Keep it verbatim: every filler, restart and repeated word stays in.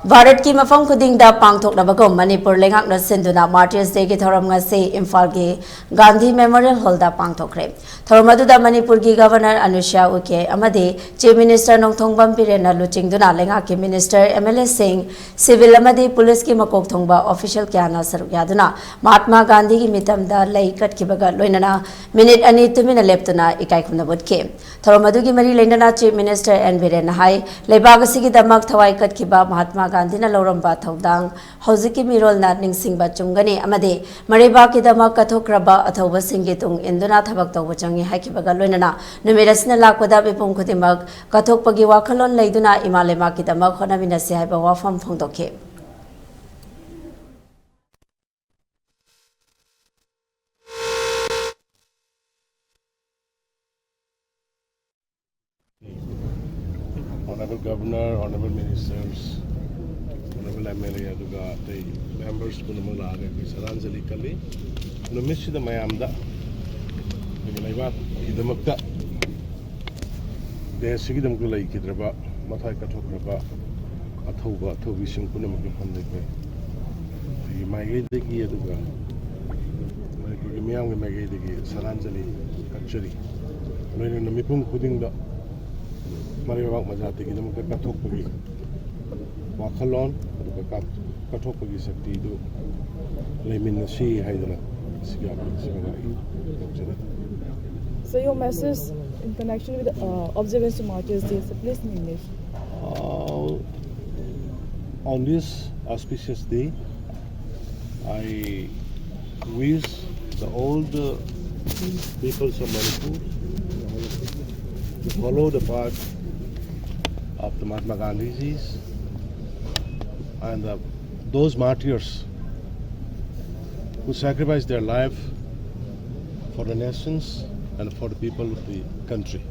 ꯚꯥꯔꯠꯀꯤ ꯃꯐꯝ ꯈꯨꯗꯤꯡꯗ ꯄꯥꯡꯊꯣꯛꯅꯕꯒꯨꯝ ꯃꯅꯤꯄꯨꯔ ꯂꯩꯉꯥꯛꯅ ꯁꯤꯟꯗꯨꯅ Martyrs Day ꯒꯤ ꯊꯧꯔꯝ ꯉꯁꯤ ꯏꯝꯐꯥꯜꯒꯤ ꯒꯥꯟꯙꯤ Memorial Hall ꯗ ꯄꯥꯡꯊꯣꯛꯈ꯭ꯔꯦ꯫ ꯊꯧꯔꯝ ꯑꯗꯨꯗ ꯃꯅꯤꯄꯨꯔꯒꯤ Governor ꯑꯅꯨꯁ꯭ꯌꯥ ꯎꯏꯀꯦ ꯑꯃꯗꯤ Chief Minister ꯅꯣꯡꯊꯣꯝꯕꯝ ꯕꯤꯔꯦꯟꯅ ꯂꯨꯆꯤꯡꯗꯨꯅ ꯂꯩꯉꯥꯛꯀꯤ Minister, M L A ꯁꯤꯡ, civil ꯑꯃꯗꯤ police ꯀꯤ ꯃꯀꯣꯛ ꯊꯣꯡꯕ official ꯀꯌꯥꯅ ꯁꯔꯨꯛ ꯌꯥꯗꯨꯅ ꯃꯍꯥꯠꯃꯥ ꯒꯥꯟꯙꯤꯒꯤ ꯃꯤꯇꯝꯗ ꯂꯩ ꯀꯠꯈꯤꯕꯒ ꯂꯣꯏꯅꯅ minute ꯑꯅꯤ ꯇꯨꯃꯤꯟꯅ ꯂꯦꯞꯇꯨꯅ ꯏꯀꯥꯏ ꯈꯨꯝꯅꯕ ꯎꯠꯈꯤ꯫ ꯊꯧꯔꯝ ꯑꯗꯨꯒꯤ ꯃꯔꯤ ꯂꯩꯅꯅ Chief Minister N ꯕꯤꯔꯦꯟꯅ ꯍꯥꯏ, ꯂꯩꯕꯥꯛ ꯑꯁꯤꯒꯤꯗꯃꯛ ꯊꯋꯥꯏ ꯀꯠꯈꯤꯕ ꯃꯍꯥꯠꯃꯥ ꯒꯥꯟꯙꯤꯅ ꯂꯧꯔꯝꯕ ꯊꯧꯗꯥꯡ ꯍꯧꯖꯤꯛꯀꯤ ꯃꯤꯔꯣꯜꯅ ꯅꯤꯡꯁꯤꯡꯕ ꯆꯨꯝꯒꯅꯤ ꯑꯃꯗꯤ ꯃꯔꯩꯕꯥꯛꯀꯤꯗꯃꯛ ꯀꯠꯊꯣꯛꯈ꯭ꯔꯕ ꯑꯊꯧꯕꯁꯤꯡꯒꯤ ꯇꯨꯡ ꯏꯟꯗꯨꯅ ꯊꯕꯛ ꯇꯧꯕ ꯆꯪꯏ ꯍꯥꯏꯈꯤꯕꯒ ꯂꯣꯏꯅꯅ ꯅꯨꯃꯤꯠ ꯑꯁꯤꯅ ꯂꯥꯛꯄꯗ ꯃꯤꯄꯨꯝ ꯈꯨꯗꯤꯡꯃꯛ ꯀꯠꯊꯣꯛꯄꯒꯤ ꯋꯥꯈꯜꯂꯣꯟ ꯂꯩꯗꯨꯅ ꯏꯃꯥ ꯂꯩꯕꯥꯛꯀꯤꯗꯃꯛ ꯍꯣꯠꯅꯃꯤꯟꯅꯁꯤ ꯍꯥꯏꯕ ꯋꯥꯐꯝ ꯐꯣꯡꯗꯣꯛꯈꯤ꯫ Honorable Governor, Honorable Ministers, Honorable M L A, ꯑꯗꯨꯒ ꯑꯇꯩ members ꯄꯨꯝꯅꯃꯛ ꯂꯥꯛꯑꯒ ꯑꯩꯈꯣꯏ ꯁ꯭ꯔꯗꯥꯟꯖꯂꯤ ꯀꯜꯂꯤ꯫ ꯅꯨꯃꯤꯠꯁꯤꯗ ꯃꯌꯥꯝꯗ ꯑꯩꯈꯣꯏꯒꯤ ꯂꯩꯕꯥꯛꯀꯤꯗꯃꯛꯇ ꯗꯦꯁꯁꯤꯒꯤꯗꯃꯛꯇ ꯂꯩꯈꯤꯗ꯭ꯔꯕ, ꯃꯊ꯭ꯋꯥꯏ ꯀꯠꯊꯣꯛꯈ꯭ꯔꯕ ꯑꯊꯧꯕ ꯑꯊꯧꯕꯤꯁꯤꯡ ꯄꯨꯝꯅꯃꯛꯀꯤ ꯃꯐꯝꯗ ꯑꯩꯈꯣꯏ ꯑꯩꯒꯤ ꯃꯥꯏꯀꯩꯗꯒꯤ ꯑꯗꯨꯒ ꯃꯅꯤꯄꯨꯔꯒꯤ ꯃꯤꯌꯥꯝꯒꯤ ꯃꯥꯏꯀꯩꯗꯒꯤ ꯁ꯭ꯔꯗꯥꯟꯖꯂꯤ ꯀꯠꯆꯔꯤ꯫ ꯂꯣꯏꯅꯅ ꯃꯤꯄꯨꯝ ꯈꯨꯗꯤꯡꯗ ꯃꯔꯩꯕꯥꯛ ꯃꯖꯥꯇꯤꯒꯤꯗꯃꯛꯇ ꯀꯠꯊꯣꯛꯄꯒꯤ ꯋꯥꯈꯜꯂꯣꯟ ꯑꯗꯨꯒ ꯀꯠ-, ꯀꯠꯊꯣꯛꯄꯒꯤ ꯁꯛꯇꯤꯗꯨ ꯂꯩꯃꯤꯟꯅꯁꯤ ꯍꯥꯏꯗꯅ ꯁꯤꯒꯤ ꯑꯄꯤꯜꯁꯤꯃ ꯑꯩ ꯇꯧꯖꯔꯤ꯫ So your message in connection with uh, observance of Martyrs Day, so please in English. Uh, on this auspicious day, I wish the old uh, peoples of Manipur to follow the path of the Mahatma Gandhijis and uh, those martyrs who sacrificed their life for the nations and for the people of the country.